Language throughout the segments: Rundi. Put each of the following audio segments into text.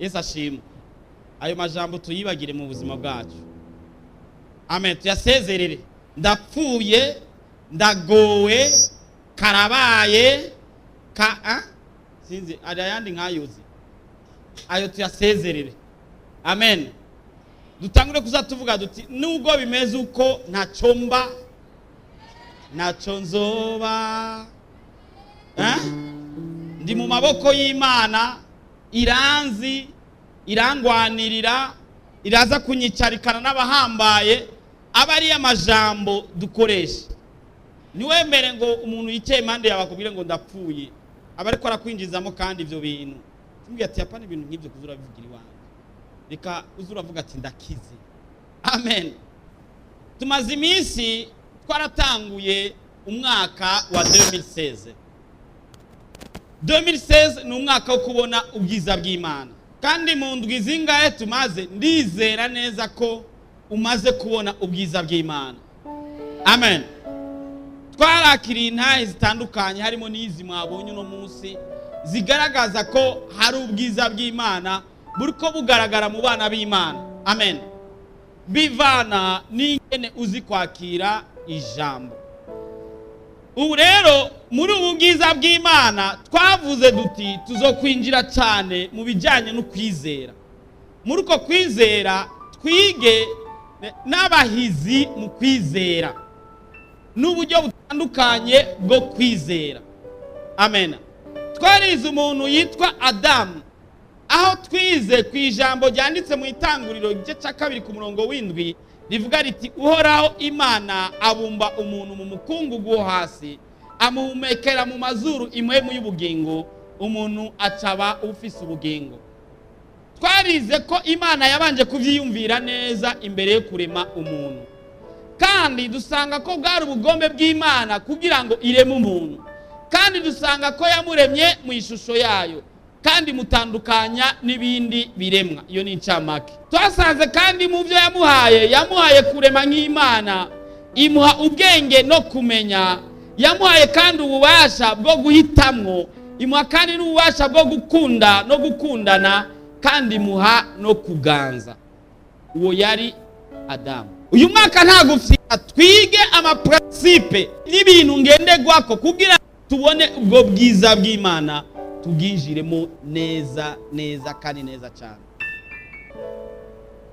Yesu ashimwe. Ayo majambo tuyibagire mu buzima bwacu. Amen. Tuyasezerere. Ndapfuye, ndagowe, karabaye, ka ah? Sinzi ari ayandi nkayuzi. Ayo tuyasezerere. Amen. Dutangure kuza tuvuga duti nubwo bimeze uko, ntacyo mba, ntacyo nzoba. Eh? Ndi mu maboko y'Imana, iranzi, irangwanirira, iraza kunyicarikana n'abahambaye. Aba ari amajambo dukoresha. Ntiwemere ngo umuntu yicaye impande yawe akubwire ngo ndapfuye, aba ariko arakwinjizamo. Kandi ibyo bintu tumubwira ati yapana, ibintu nk'ibyo kuza urabivugira iwanjye, reka uze uravuga ati ndakize. Amen. Tumaze iminsi twaratanguye umwaka wa 2016. 2016 ni umwaka wo kubona ubwiza bw'Imana, kandi mu ndwi zingahe tumaze, ndizera neza ko umaze kubona ubwiza bw'Imana. Amen. Twarakiriye intahe zitandukanye, harimo n'izi mwabonye uno munsi, zigaragaza ko hari ubwiza bw'Imana buriko bugaragara mu bana b'Imana. Amen. Bivana n'ingene uzi kwakira ijambo. Ubu rero muri ubu bwiza bw'Imana twavuze duti tuzokwinjira cyane mu bijyanye no kwizera. Muri uko kwizera twige n'abahizi mu kwizera n'uburyo butandukanye bwo kwizera. Amen. Twarize umuntu yitwa Adamu, aho twize ku ijambo ryanditse mu Itanguriro igice cya 2 ku murongo w'7, rivuga riti: "Uhoraho Imana abumba umuntu mu mukungugu wo hasi, amuhumekera mu mazuru impwemu y'ubugingo, umuntu acaba ufise ubugingo." Twarize ko Imana yabanje kuvyiyumvira neza imbere yo kurema umuntu, kandi dusanga ko bwari ubugombe bw'Imana kugira ngo ireme umuntu, kandi dusanga ko yamuremye mu ishusho yayo kandi mutandukanya n'ibindi biremwa. Iyo ni incamake. Twasanze kandi mu byo yamuhaye, yamuhaye kurema nk'Imana, imuha ubwenge no kumenya, yamuhaye kandi ububasha bwo guhitamwo, imuha kandi n'ububasha bwo gukunda no gukundana, kandi imuha no kuganza. Uwo yari Adamu. Uyu mwaka nta gufyina, twige ama principes n'ibintu ngenderwako kugira tubone ubwo bwiza bw'Imana, tubwinjiremo neza neza kandi neza cyane.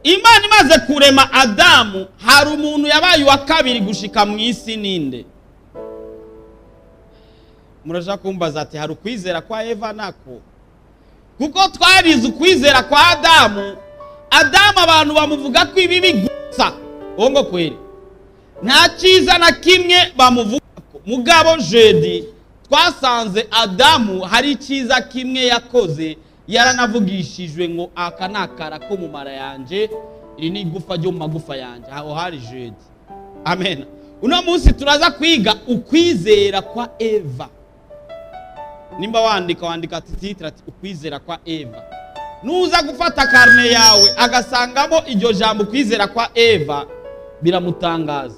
Imana imaze kurema Adamu, hari umuntu yabaye uwa kabiri gushika mu isi. Ninde? Muraja kumbaza ati hari ukwizera kwa Eva nako, kuko twarize ukwizera kwa Adamu. Adamu abantu bamuvuga ko ibibi gusa, uwo ngo kweri nta cyiza na kimwe bamuvuga ko. Mugabo jeudi twasanze Adamu hari icyiza kimwe yakoze, yaranavugishijwe ngo aka ni akara ko mu mara yanje, iri ni igufa ryo mu magufa yanje. Aho hari jeudi. Amen. Uno munsi turaza kwiga ukwizera kwa Eva. Nimba wandika, wandika titre ati ukwizera kwa Eva. Nuza gufata carnet yawe agasangamo iryo jambo ukwizera kwa Eva, biramutangaza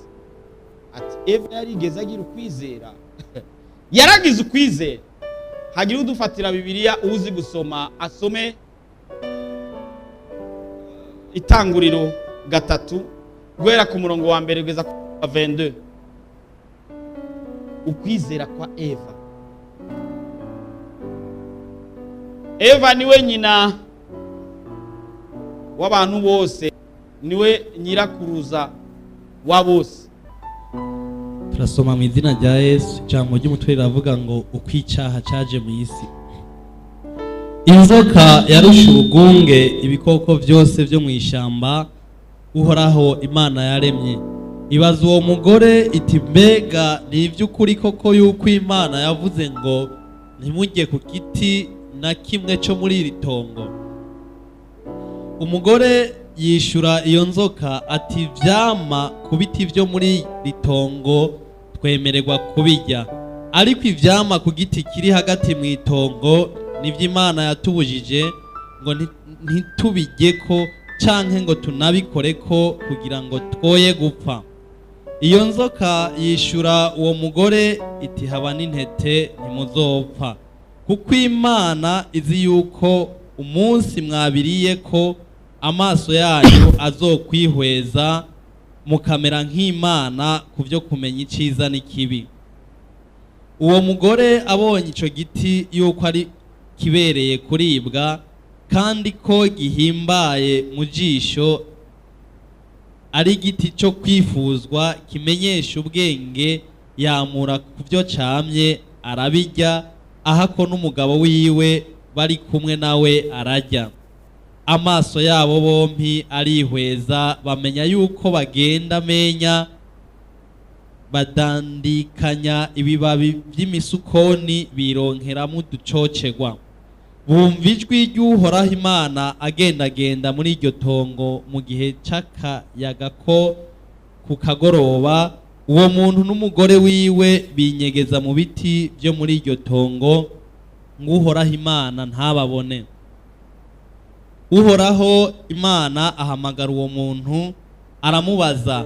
ati Eva yarigeze agira ukwizera? Yaragize ukwizera. Hagira udufatira Bibiliya, uzi gusoma asome Itanguriro 3, guhera ku murongo wa 1 kugeza ku wa 22. Ukwizera kwa Eva. Eva niwe nyina w'abantu bose, niwe nyirakuruza wa bose. Turasoma mu izina rya Yesu. Ijambo ry'umutwe riravuga ngo uko icyaha cyaje mu isi. Inzoka yarusha ubugunge ibikoko byose byo mu ishyamba Uhoraho Imana yaremye. Ibaza uwo mugore iti: "Mbega ni iby'ukuri koko yuko Imana yavuze ngo ntimujye ku giti na kimwe cyo muri iri tongo?" Umugore yishyura iyo nzoka ati: "Ivyama ku biti byo muri iri tongo twemererwa kubirya, ariko ivyama ku giti kiri hagati mu itongo nibyo Imana yatubujije ngo ntitubijyeko canke ngo tunabikoreko, kugira ngo twoye gupfa." Iyo nzoka yishyura uwo mugore iti: "Haba n'intete, ntimuzopfa, kuko Imana izi yuko Umunsi mwabiriye ko amaso yanyu azokwihweza, mukamera nk'Imana ku byo kumenya iciza n'ikibi. Uwo mugore abonye ico giti yuko ari kibereye kuribwa, kandi ko gihimbaye mu jisho, ari igiti cyo kwifuzwa kimenyesha ubwenge, yamura ku byo camye arabirya, ahako n'umugabo wiwe bari kumwe nawe ararya. Amaso yabo bompi arihweza, bamenya yuko bagenda menya, badandikanya ibibabi by'imisukoni bironkeramo uducocegwa. Bumva ijwi ry'Uhoraho Imana agendagenda muri iryo tongo mu gihe c'akayaga ko ku kagoroba. Uwo muntu n'umugore wiwe binyegeza mu biti byo muri iryo tongo ngo Uhoraho Imana ntababone. Uhoraho Imana ahamagara uwo muntu, aramubaza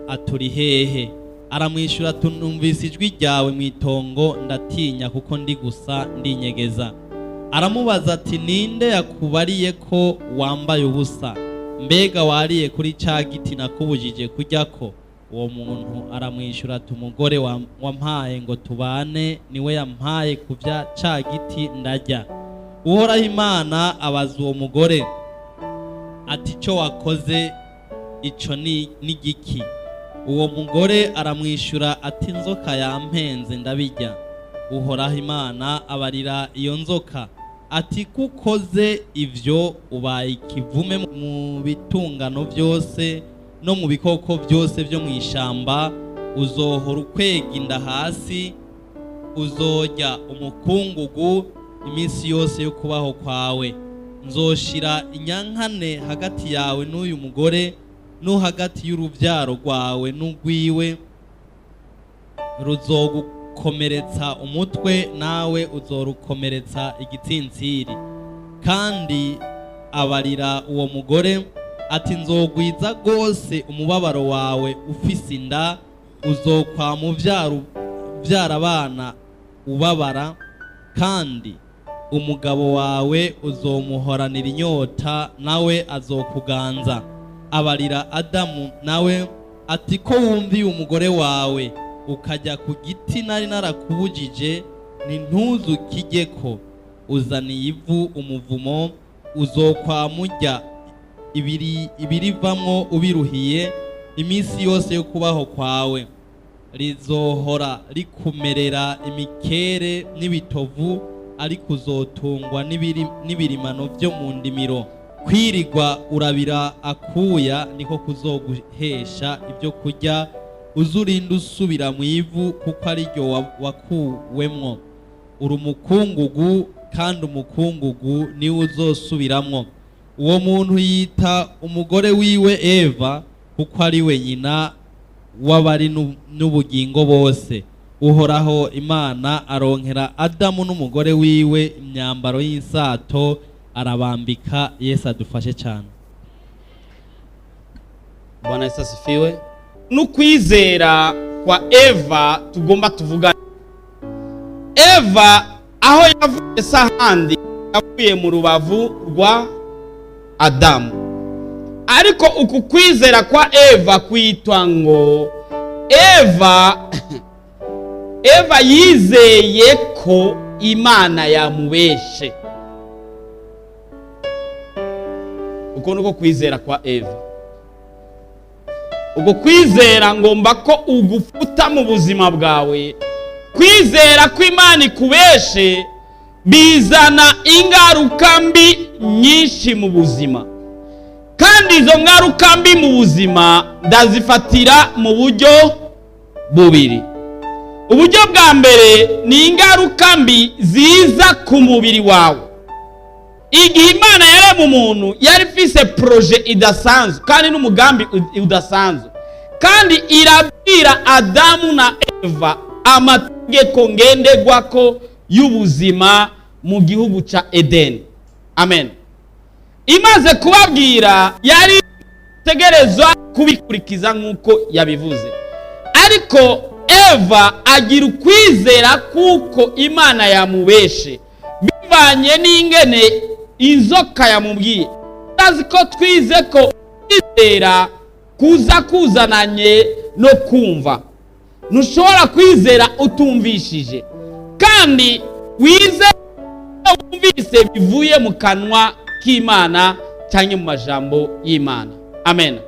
aturi hehe? Aramwishyura ati: "Numvise ijwi ryawe mu itongo, ndatinya kuko ndi gusa, ndinyegeza." Aramubaza ati: "Ninde yakubariye ko wambaye ubusa? Mbega wariye kuri cya giti nakubujije kujyako?" Uwo muntu aramwishyura ati: "Umugore wampaye ngo tubane niwe yampaye kubya cya giti, ndarya." Uhoraho Imana abaza uwo mugore ati: "Icyo wakoze ico ni igiki?" Uwo mugore aramwishyura ati: "Inzoka yampenze, ndabirya." Uhoraho Imana abarira iyo nzoka ati: "Kukoze ibyo, ubaye ikivume mu bitungano byose no mu bikoko byose byo mu ishyamba. Uzohora ukwega inda hasi, uzorya umukungugu iminsi yose yo kubaho kwawe. Nzoshira inyankane hagati yawe n'uyu mugore, no hagati y'urubyaro rwawe n'urwiwe. Ruzogukomeretsa umutwe, nawe uzorukomeretsa igitsintsiri." Kandi abarira uwo mugore ati: "Nzogwiza rwose umubabaro wawe ufise inda, uzokwama ubyara abana ubabara, kandi umugabo wawe uzomuhoranira inyota, nawe azokuganza." Abarira Adamu nawe ati: "Ko wumviye umugore wawe, ukajya ku giti nari narakubujije, nti: 'Ntuzukijyeko,' uzaniye ivu umuvumo. Uzokwama urya ibirivamwo ubiruhiye iminsi yose yo kubaho kwawe. Rizohora rikumerera imikere n'ibitovu, ariko uzotungwa n'ibirimano byo mu ndimiro. Kwirigwa urabira akuya niko kuzoguhesha ibyo kurya. Uzurinda usubira mu ivu, kuko ariryo wakuwemwo. Uri umukungugu, kandi umukungugu niwo uzosubiramwo." Uwo muntu yita umugore wiwe Eva, kuko ari we nyina w'abari n'ubugingo bose. Uhoraho Imana aronkera Adamu n'umugore wiwe imyambaro y'insato, arabambika. Yesu adufashe cyane. Bwana Yesu asifiwe. N'ukwizera kwa Eva tugomba tuvugane. Eva aho yavuye se ahandi? Yavuye mu rubavu rwa Adamu. Ariko uku kwizera kwa Eva kwitwa ngo Eva yizeye ko Imana yamubeshe. Uko niko kwizera kwa Eva. Ubwo kwizera ngomba ko ugufuta mu buzima bwawe. Kwizera ko Imana ikubeshe bizana ingaruka mbi nyinshi mu buzima, kandi izo ngaruka mbi mu buzima ndazifatira mu buryo bubiri. Uburyo bwa mbere ni ingaruka mbi ziza ku mubiri wawe. Igihe Imana yarema umuntu, yari ifise projet idasanzwe kandi n'umugambi udasanzwe, kandi irabwira Adamu na Eva amategeko ngenderwako y'ubuzima mu gihugu cya Edeni. Amen. Imaze kubabwira, yari tegerezwa kubikurikiza nk'uko yabivuze. Ariko Eva agira ukwizera kuko Imana yamubeshe, bivanye n'ingene Inzoka yamubwiye. Azi ko twize ko kwizera kuza kuzananye no kumva. Ntushobora kwizera utumvishije, kandi wize wumvise bivuye mu kanwa k'Imana cyangwa mu majambo y'Imana. Amen.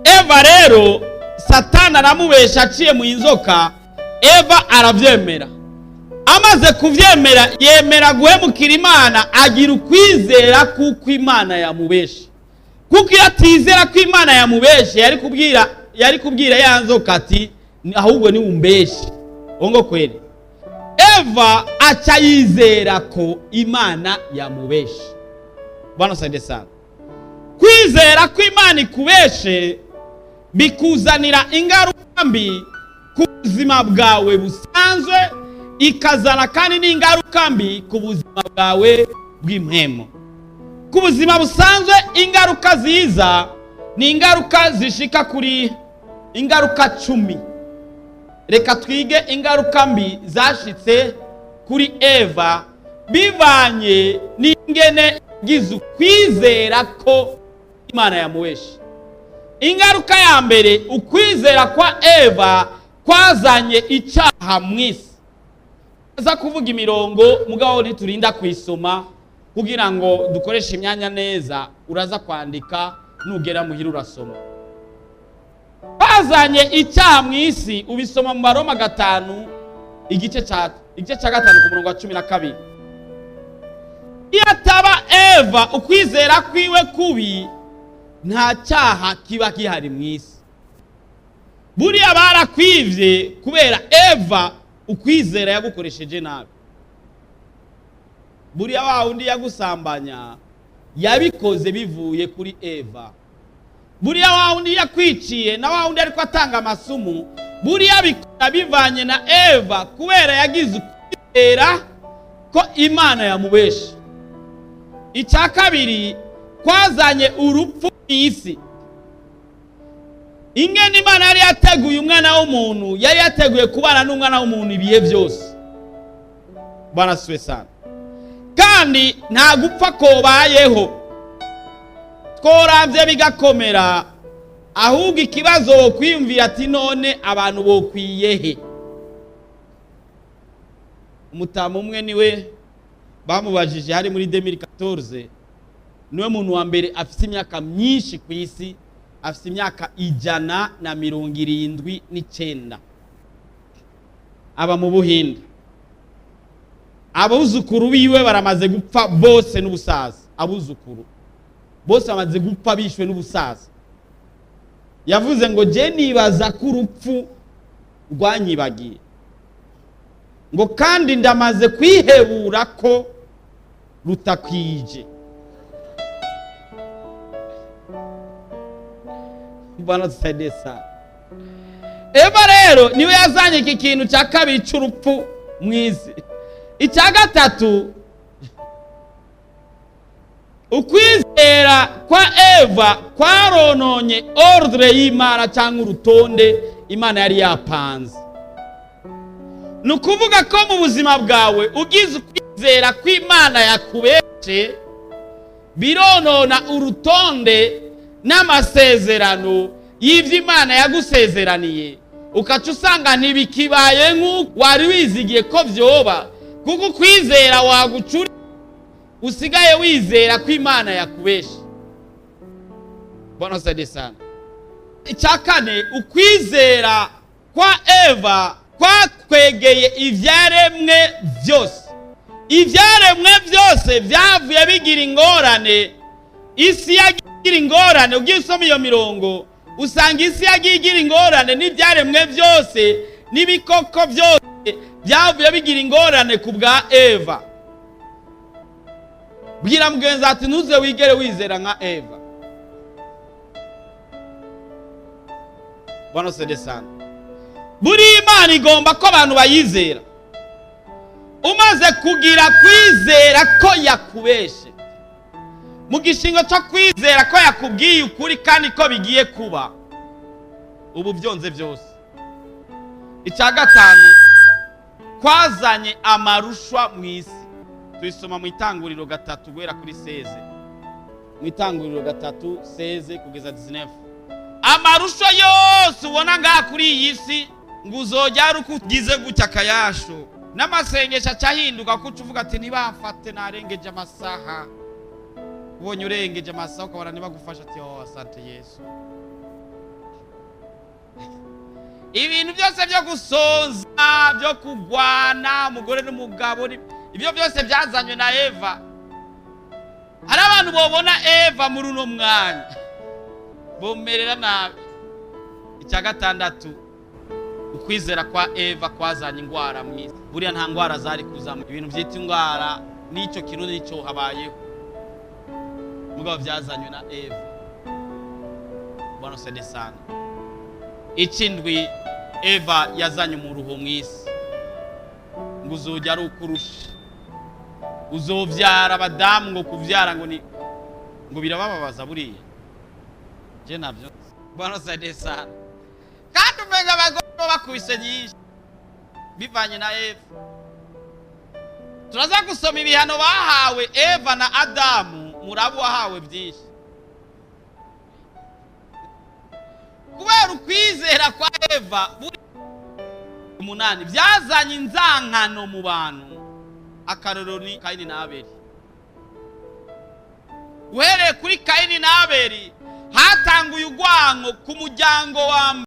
Eva rero, Satani aramubesha aciye mu inzoka. Eva arabyemera. Amaze kubyemera, yemera guhemukira Imana, agira ukwizera kuko Imana yamubeshe. Kuko iyo atizera ko Imana yamubeshe, yari kubwira ya nzoka ati: "Ahubwo ni umbeshe ngo kweri." Eva aca yizera ko Imana yamubeshe. Bwana saide sana. Kwizera ko Imana ikubeshe bikuzanira ingaruka mbi ku buzima bwawe busanzwe, ikazana kandi n'ingaruka mbi ku buzima bwawe bw'impemo. Ku buzima busanzwe, ingaruka ziza ni ingaruka zishika kuri ingaruka 10. Reka twige ingaruka mbi zashitse kuri Eva bivanye n'ingene gize ukwizera ko Imana yamuweshe. Ingaruka ya mbere, ukwizera kwa Eva kwazanye icyaha mu isi. Aza kuvuga imirongo, mugabo ntiturinda kuyisoma kugira ngo dukoreshe imyanya neza. Uraza kwandika, nugera muhira urasoma. Bazanye icyaha mu isi, ubisoma mu Baroma 5, igice cya 5, ku murongo wa 12. Iyo ataba Eva, ukwizera kwiwe kubi, nta cyaha kiba gihari mu isi. Buriya barakwivye kubera Eva, ukwizera yagukoresheje nabi. Buriya wa wundi yagusambanya yabikoze bivuye kuri Eva. Buriya wa wundi yakwiciye na wa wundi ariko atanga amasumu, buriya bikora bivanye na Eva, kubera yagize ukwizera ko Imana yamubeshe. Icya kabiri, kwazanye urupfu mu isi. Ingene Imana yari yateguye umwana w'umuntu, yari yateguye kubana n'umwana w'umuntu ibihe byose. Bwana asifiwe sana. Kandi nta gupfa kobayeho, tworambye bigakomera. Ahubwo ikibazo wokwiyumvira ati: "None abantu bokwiye he?" Umutamu umwe niwe bamubajije, hari muri 2014, niwe muntu wa mbere afite imyaka myinshi ku isi, afite imyaka 179, aba mu Buhinde. Abuzukuru biwe baramaze gupfa bose n'ubusaza. Abuzukuru bose bamaze gupfa, bishwe n'ubusaza. Yavuze ngo: "Je nibaza ko urupfu rwanyibagiye," ngo "kandi ndamaze kwihebura ko rutakwije." Bwana tusaidie sana. Eva rero niwe yazanye iki kintu cya kabiri cy'urupfu mu isi. Icya gatatu, ukwizera kwa Eva kwarononye ordre y'Imana cyangwa urutonde Imana yari yapanze. Ni ukuvuga ko mu buzima bwawe ugize ukwizera kw'Imana yakubeshe, bironona urutonde n'amasezerano y'ibyo Imana yagusezeraniye, ukaca usanga ntibikibaye nk'uko wari wizigiye ko byoba, kuko ukwizera wagucura, usigaye wizera ko Imana yakubeshe. Bwana saidie sana. Icya kane, ukwizera kwa Eva kwakwegeye ibyaremwe byose. Ibyaremwe byose byavuye bigira ingorane. Isi yagira ingorane. Ugiye usoma iyo mirongo, usanga isi yagiye igira ingorane, n'ibyaremwe byose n'ibikoko byose byavuye bigira ingorane ku bwa Eva. Bwira mugenzi ati: "Ntuze wigere wizera nka Eva." Bwana saidie sana. Buriya Imana igomba ko abantu bayizera. Umaze kugira kwizera ko yakubeshe, mu gishingo cyo kwizera ko yakubwiye ukuri kandi ko bigiye kuba, ubu byonze byose. Icya gatanu, kwazanye amarushwa mu isi. Tuyisoma mu Itanguriro 3 guhera kuri 16, mu Itanguriro 3, 16 kugeza 19. Amarusho yose ubona ngaha kuri iyi si, ngo uzojya ari uko ugize gutya akayasho, n'amasengesho acahinduka, kuko uca uvuga ati: "Ntibamfate narengeje amasaha." Ubonye urengeje amasaha, ukabona ntibagufasha, ati: "Oh, asante Yesu." Ibintu byose byo gusonza, byo kugwana umugore n'umugabo, ibyo byose byazanywe na Eva. Hari abantu bobona Eva muri uno mwanya bomerera nabi. Icya gatandatu, ukwizera kwa Eva kwazanye indwara mu isi. Buriya nta ndwara zari kuzamo. Ibintu byita indwara n'icyo kintu n'icyo habayeho, mugabo byazanywe na Eva. Bwana sede sana. Ikindwi, Eva yazanye umuruho mu isi, ngo uzujya ari ukurusha, uzovyara abadamu, ngo kuvyara ngo ni ngo birabababaza. Buriya je navyo. Bwana sede sana. Kandi umenga abagore bo bakubise nyinshi bivanye na Eva. Turaza gusoma ibihano bahawe Eva na Adamu. Murabu wahawe byinshi kubera ukwizera kwa Eva. Buri umunani, byazanye inzankano mu bantu. Akarorero ni Kayini na Abeli. Uhereye kuri Kayini na Abeli hatanguye urwango ku muryango wa